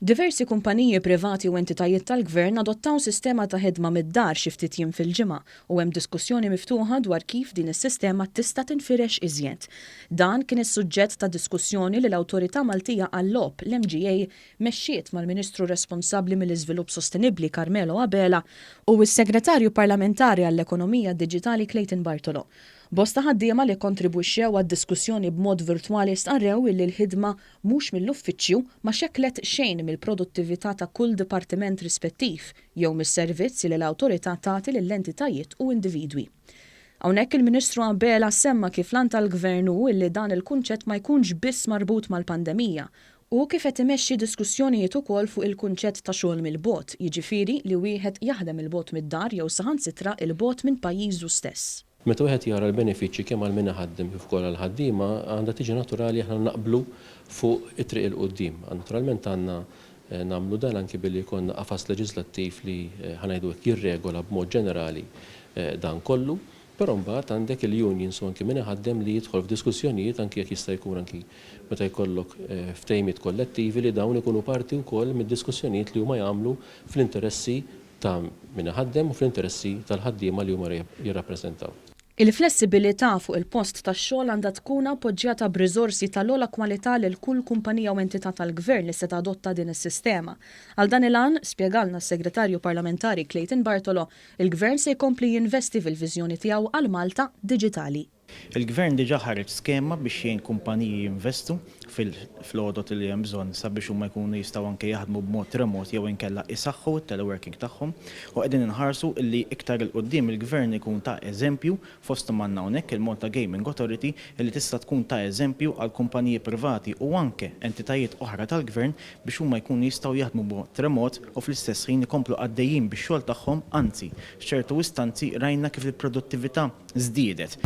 Diversi kumpaniji privati u entitajiet tal-Gvern adottaw sistema ta' ħidma mid-dar xi ftit jiem fil-ġimgħa u hemm diskussjoni miftuħa dwar kif din is-sistema tista' tinfirex iżjed. Dan kien is-suġġett ta' diskussjoni li l-Awtorità Maltija għal-Logħob, l-MGA, mexxiet mal-Ministru responsabbli mill-Iżvilupp Sostenibbli Carmelo Abela u s-Segretarju Parlamentari għall-Ekonomija Diġitali Clayton Bartolo. Bosta ħaddiema li kkontribwixxew għad-diskussjoni b'mod virtwali stqarrew illi l-ħidma mhux mill-uffiċċju ma xekklet xejn mill-produttività ta' kull dipartiment rispettiv jew mis-servizz li l-Awtorità tagħti lill-entitajiet u individwi. Hawnhekk il-Ministru Abela semma kif l-għan tal-Gvern hu illi dan il-kunċett ma jkunx biss marbut mal-pandemija u kif qed imexxi diskussjonijiet ukoll fuq il-kunċett ta' xogħol mill-bogħod, jiġifieri li wieħed jaħdem 'il bogħod mid-dar jew saħansitra 'il bogħod minn pajjiżu stess. Meta wieħed jara l-benefiċċji kemm għal min iħaddem kif ukoll għall-ħaddiema, għandha tiġi naturali aħna naqblu fuq it-triq 'il quddiem. Naturalment għandna nagħmlu dan anki billi jkollna qafas leġiżlattiv li, ħa ngħidu hekk, jirregola b'mod ġenerali dan kollu. Però mbagħad għandek il-unions u anki min iħaddem li jidħol f'diskussjonijiet anki jekk jista' jkun anki meta jkollok ftehimiet kollettivi li dawn ikunu parti wkoll mid-diskussjonijiet li huma jagħmlu fl-interessi ta' min iħaddem u fl-interessi tal-ħaddiema li huma jirrappreżentaw. Il-flessibilità fuq il-post tax-xogħol għandha tkun appoġġjata b'riżorsi tal-ogħla kwalità lil kull kumpanija u entità tal-Gvern li se tadotta din is-sistema. Għal dan il-għan, spjegalna s-Segretarju Parlamentari Clayton Bartolo, il-Gvern se jkompli jinvesti fil-viżjoni tiegħu għal Malta diġitali. Il-Gvern diġà ħareġ skema biex jgħin kumpaniji jinvestu fil-għodod li hemm bżonn sabiex huma jkunu jistgħu anke jaħdmu b'mod remot jew inkella isaħħu t-teleworking tagħhom u qegħdin inħarsu illi iktar 'il quddiem il-Gvern ikun ta' eżempju fosthom għandna hawnhekk il-Malta Gaming Authority illi tista' tkun ta' eżempju għal kumpaniji privati u anke entitajiet oħra tal-Gvern biex huma jkunu jistgħu jaħdmu b'mod remot u fl-istess ħin ikomplu għaddejjin bix-xogħol tagħhom anzi f'ċertu istanzi rajna kif il-produttività żdiedet.